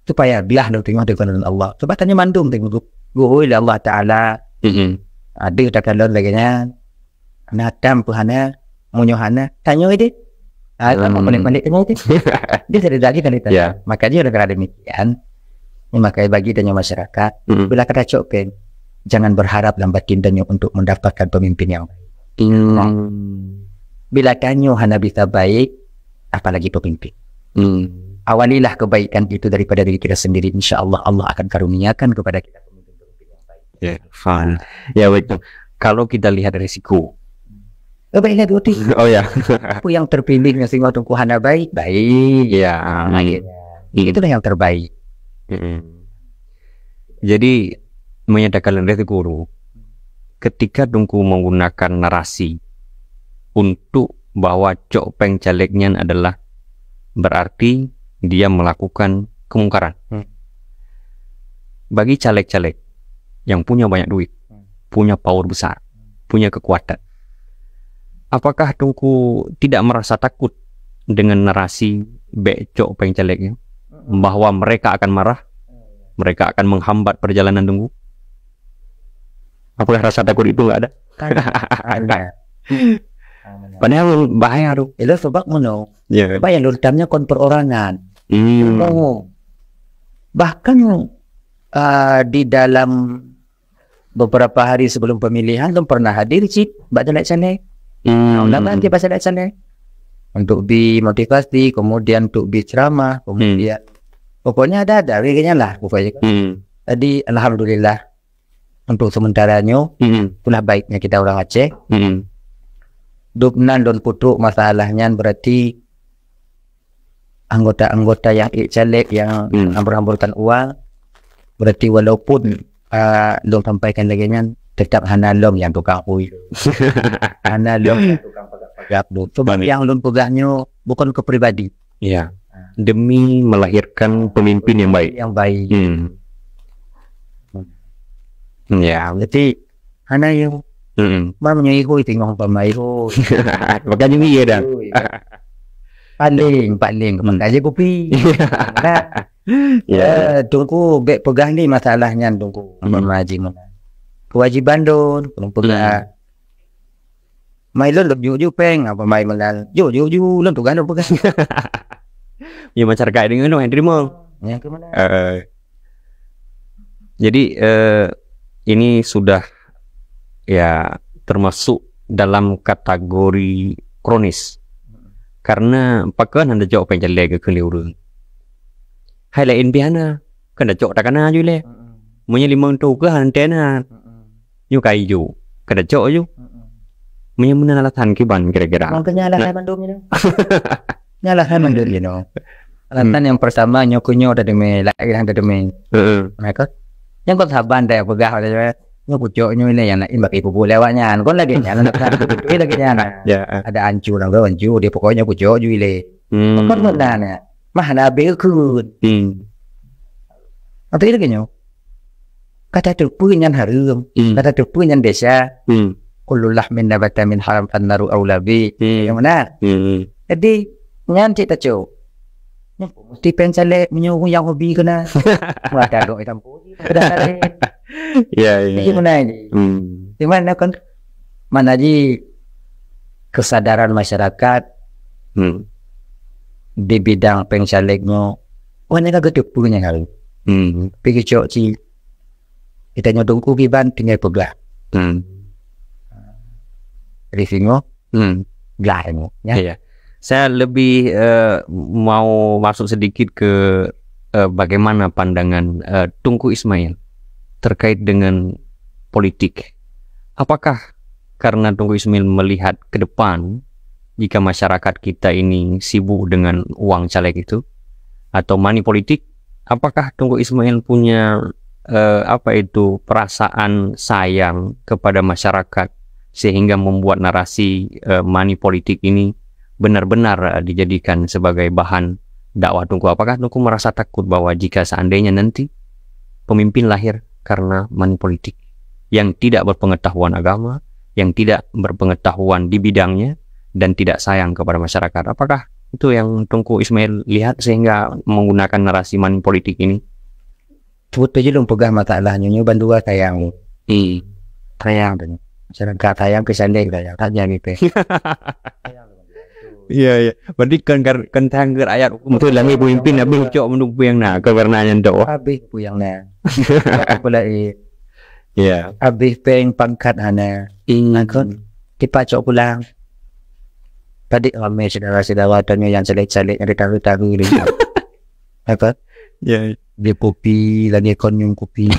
Supaya glah lôn teungoh di pengadilan Allah. Sebab tanyoe mandum teungoh geuhôi lé Allah Taala. Hmm. Ada takalon lagèe nyan. Hana tam pun hana, meunyoe hana, tanyoe deh. Ah, kan Hmm. balik-balik tanyoe deh. Dia sudah jadi kali tadi. Ya. Makanya oleh karena demikian, maka bagi tanyoe masyarakat, Hmm. bila ka tacok péng, jangan berharap dalam batin tanyoe untuk mendapatkan pemimpin yang baik. Hmm. Bila tanyoe hana bisa baik, apalagi pemimpin. Hmm. Awalilah kebaikan itu daripada diri kita sendiri. Insya Allah, Allah akan karuniakan kepada kita pemimpin-pemimpin yang baik. Ya, faham. Ya, betul. Kalau kita lihat risiko. Oh, baik, lihat betul. Oh, ya. Apa yang terpilih yang singoh Teungku hana baik, baik. Ya. Akhirnya. Hmm. Itulah yang terbaik. Hmm. Jadi, menyatakan risiko tu, ketika Teungku menggunakan narasi untuk bahwa cok péng caleg nyan adalah berarti dia melakukan kemungkaran. Hmm. Bagi caleg-caleg yang punya banyak duit, Hmm. punya power besar, Hmm. punya kekuatan, apakah Teungku tidak merasa takut dengan narasi bèk cok péng caleg nyan? Hmm. Bahwa mereka akan marah, Hmm. mereka akan menghambat perjalanan Teungku? Apakah rasa takut itu nggak ada? Kan. Ada. Padahal bahaya tu. Ilôn sebab meunoe. Ya. Sebab nyang lôn tam nyoe kon perorangan. Hmm. Umum. Bahkan, ah, di dalam beberapa hari sebelum pemilihan, lôn pernah hadir cit bak caleg-caleg. Hmm. Lama cit bak caleg-caleg. Untuk bi motivasi, kemudian untuk bi ceramah, kemudian Hmm. pokoknya ada-ada, weh, kayaknya lah, pokoknya. Hmm. Jadi, alhamdulillah, untuk sementara nyoe, Hmm. itulah baiknya kita orang Aceh. Hmm. Dub nan lôn peutrok masalah nyan berarti anggota-anggota yang ék caleg yang Hmm. hambur-hamburkan uang, berarti walaupun, ah, lôn sampaikan lagèe nyan, tetap hana lom nyang tukang hui. Hana lom nyang tukang pagab-pagab tu. Sebab Baik. yang lôn peugah nyoe bukan ke pribadi. Ya. Demi melahirkan pemimpin yang baik. Yang baik. Hmm. Ya. Jadi, hana yang Hmm. Mak meunyoe ihôi teungoh umpama ihôi. Pakai juri ya dah. Ihôi. Paling, paling, Hmm. pakai je kopi. Nah, Ya. eh, Teungku bèk peugah ni masalah nyan Teungku. Hmm. Umpama jih meunan. Kewajiban lôn, lôn peugah. Hmm. Mai lôn, lôn jok-jok péng, apa mai meunan. Jok-jok ju, lôn tugaih lôn peugah. Ya, masyarakat deungon lôn, terima. Nyang ke mana? Eh, jadi, eh, ini sudah, ya, termasuk dalam kategori kronis. Karena pakon hana jok péng caleg keu ureueng. Hai laén pih hana, kan dah cok takana ju lé. Mm-mm. Meunyoe limong toh keuh hana teuh na. Mm-mm. Nyoe kai ju, ka dah cok ju. Mm-mm. Meunyoe meunan alasan kiban kira-kira. Makanya alasan Nah. mandum nyoe. Nyan alasan mandum nyoe. Alasan Hmm. yang pertama, nyoe keu nyoe tadeungoe, laén hana tadeungoe. Heeh. Nah, kan? Nyang kon saban dah peugah, nyoe kucok nyoe ilèe nyang laén bak ibu-ibu lewat nyan. Kon lagèe nyan, anak-anak beutôi lagèe nyan. Ya. Ada ancu lam ancu, dia pokoknya kucok ju ilèe. Hmm. Kon meunan ya. Mah na abéh eukheun. Hmm. Atau lagèe nyoe. Kata teupeue nyan hareuem, Hmm. kata teupeue nyan desya. Hmm. Kullu lahmin nabata min haram fannaru aula bih. Hmm. Nyang meunan. Hmm. Jadi, nyan cit tacok. Nyan mesti péng caleg meunyoe nyang hobi keunan. Mata dok hitam putih. Pada lain. Ya, ya. Jadi, ya. Meunan ji. Hmm. Di mana kan? Mana ji kesadaran masyarakat Hmm. di bidang péng caleg nyoe. Wah, nyan ka geuteupeue nyan hareuem. Hmm. Pi geucok cit. Kita nyoe Teungku kiban tinggai peugah. Hmm. Jadi singoh, Hmm. glah nyoe, ya. Iya. Saya lebih, eh, mau masuk sedikit ke, eh, bagaimana pandangan, eh, Teungku Ismail terkait dengan politik. Apakah karena Teungku Ismail melihat ke depan, jika masyarakat kita ini sibuk dengan uang caleg itu atau money politik, apakah Teungku Ismail punya, eh, apa itu, perasaan sayang kepada masyarakat sehingga membuat narasi, eh, money politik ini benar-benar, eh, dijadikan sebagai bahan dakwah Teungku? Apakah Teungku merasa takut bahwa jika seandainya nanti pemimpin lahir karena money politik, yang tidak berpengetahuan agama, yang tidak berpengetahuan di bidangnya, dan tidak sayang kepada masyarakat? Apakah itu yang Teungku Ismail lihat sehingga menggunakan narasi money politik ini? Sebut saja lôn peugah masalah nyoe, nyoe bandua sayang. Hmm. Sayang tu. Masyarakat sayang, ke caleg sayang. Tak jadi pe. Iya, iya. Berarti kan kar-, kan tangga ayat hukum. Betul, lagi pemimpin habis cok menunggu yang nak, karena yang tu. Habis pun yang nak. Apa lagi? Iya. Habis peng pangkat hana. Ingat kan? Kita cok pulang. Tadi ramai saudara-saudara tanya yang caleg-caleg yang ditaruh-taruh ni. Apa? Ya. Dia kopi, lagi kon nyum kopi.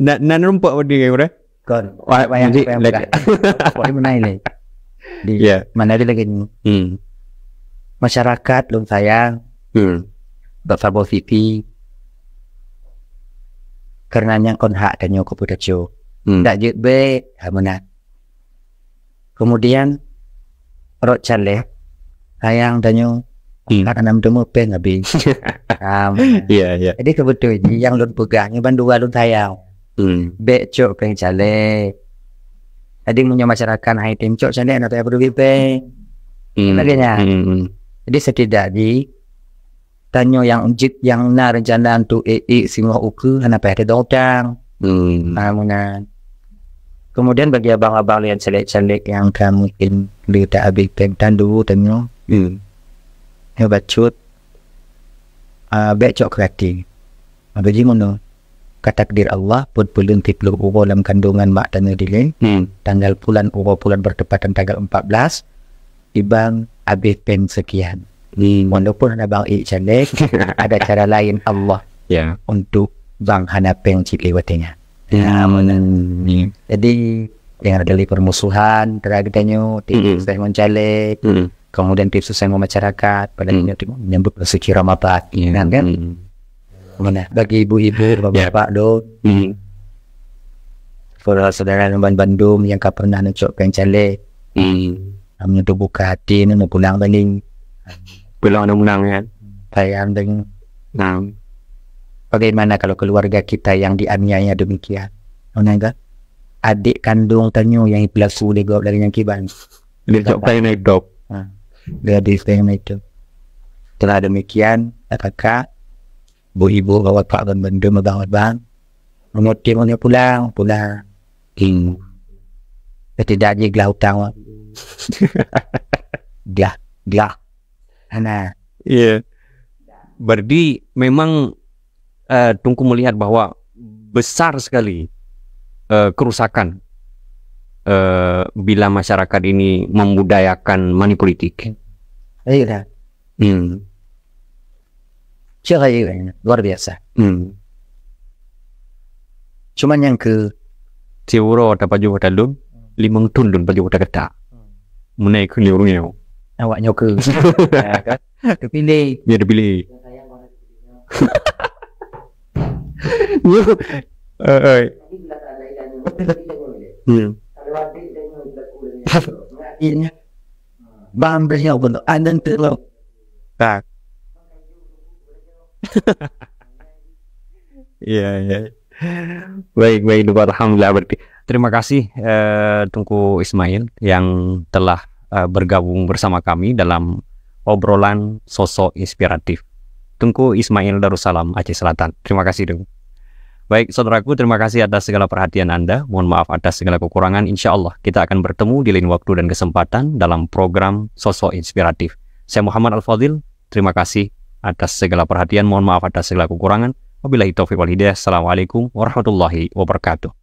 Nak, nak nampak benda ke, bro? Kon. Wah, wayang jadi, apa yang lagi. Bukan? Bukan mana ini? Di, ya. Mana dia lagi ni? Hmm. Masyarakat lôn sayang. Hmm. Bak Prabowo City. Karena nyang kon hak tanyoe keu peutaco. Hmm. Tak jeuet bek, ha, meunan. Kemudian, rot caleg, sayang tanyoe, hmm, akan teumeu peng habis. Am. Ya, ya. Jadi, kebetulan jih nyang lôn peugah nyoe bandua lôn sayang. Hmm. Bek cok peng caleg. Jadi, meunyoe masyarakat hai tem cok caleg, na payah peuduli peng. Hmm. Lagèe nyan. Hmm, hmm. Jadi, setidak jih, tanyoe nyang jeuet nyang na reuncana untuk ék-ék singoh ukeue hana payah teuga utang. Hmm. Ha, meunan. Kemudian bagi abang-abang nyang caleg-caleg nyang ka mungkin le ta habéh peng tandu tanyoe. Hmm. Nyoe bacut, ah, bèk cok keu até. Maka jih meunoe, ka takdir Allah, peuet buleuen siplôh uroe lam kandungan mak tanyoe dilèe, hmm, tanggal bulan uroe bulan bertepatan tanggal empat belas, Ibang habéh peng sekian. Hmm. Walaupun hana bang ék caleg, ada cara lain Allah, ya, untuk bang hana peng cit lewat nya. Ya, hmm. Jadi, jangan ada lagi permusuhan antara kita nyoe, tim, hmm, sukses ngon caleg, hmm, kemudian tim sukses ngon masyarakat, pada, hmm, nyoe tim menyambut rezeki Ramadan. Ya. Kan, kan? Hmm. Mana? Bagi ibu-ibu, ya, bapak-bapak, dong. Hmm. Saudara-saudara ban-, bandum yang ka pernah neucok peng caleg. Hmm. Kamu tu buka hati ni, mau pulang balik. Pulang dah menang, kan? Sayang deng. Nah. Bagaimana kalau keluarga kita yang dianiaya demikian? Mana kan? Adik kandung tanyoe yang pelaku lé gob lagèe nyang kiban. Dia tak payah naik dop. Ha. Dia ada yang naik dop. Setelah demikian, kakak, bu ibu, bapak-bapak, ban bandum, abang-abang, memuti pulang, pulang. Hmm. Setidak jih glah utang. Glah, glah. Hana. Ya. Berarti memang, eh, Teungku melihat bahwa besar sekali, eh, kerusakan, eh, bila masyarakat ini membudayakan money politik. Iya dah. Hmm. Cara luar biasa. Hmm. Cuma nyang ke siuroe tapajoh talon, limong thon lôn pajoh takeutak. Meunai keu nyoe ureueng nyoe. Awak nyoe ke. Ya, kan? Terpilih. Ya, terpilih. Nyoe. Eh, eh. Hmm. Bang, beliau pun ada yang terlalu. Tak. Iya, iya. Baik, baik, Teungku. Alhamdulillah, berarti. Terima kasih, eh, Teungku Ismail yang telah, eh, bergabung bersama kami dalam obrolan sosok inspiratif. Teungku Ismail Darussalam, Aceh Selatan. Terima kasih, Teungku. Baik, saudaraku, terima kasih atas segala perhatian Anda. Mohon maaf atas segala kekurangan. Insya Allah, kita akan bertemu di lain waktu dan kesempatan dalam program Sosok Inspiratif. Saya Muhammad Al-Fadil. Terima kasih atas segala perhatian. Mohon maaf atas segala kekurangan. Wabillahi taufiq wal hidayah. Assalamualaikum warahmatullahi wabarakatuh.